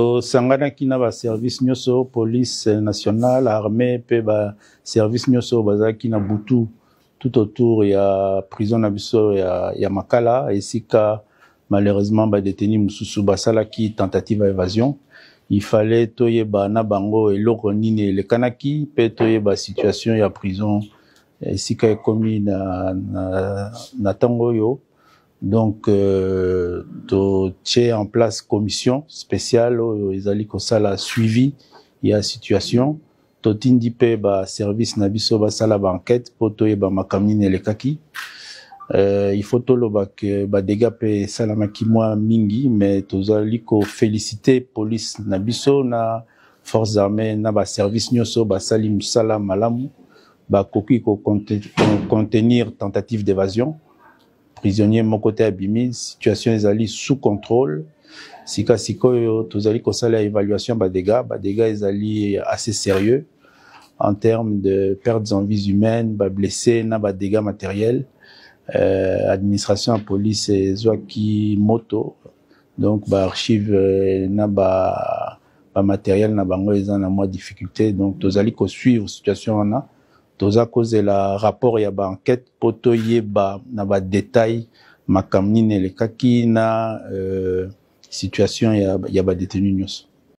Tosanganaki na baservice nyonso, police nationale, armée mpe baservice nyonso bazalaki na butu tout autour ya prison na biso ya Makala, esika malheureusement badeteni mosusu basalaki tentative ya évasion. Il fallait toyeba na bango eloko nini elekanaki mpe toyeba situation ya prison esika ekomi na ntango oyo. Donc totie en place commission spéciale oyo ezali kosala suivi ya situation. Totindi mpe baservice na biso basala baenquête mpo toyeba makambo nini elekaki. Il faut toloba ke badégâts mpe esalamaki mwa mingi, mais tozali koféliciter police na biso na forces armées na baservice nyonso basali mosala malamu. Bakoki kocontenir tentative d'évasion, prisonnier moko te abimi, situation ezali sous contrôle. Sika sikoyo tozali kosala évaluation badégâts. Badégâts ezali assez sérieux en termes de pertes en vies humaines, bablessés na badégâts matériels. Administration ya police ezwaki moto, donc baarchive na bamatériel na bango eza na mwa difficulté. Donc tozali kosuivre situation wana, toza kozela rapport ya baenquête mpo toyeba na badetail makambo nini elekaki na situation ya badetenu nyonso.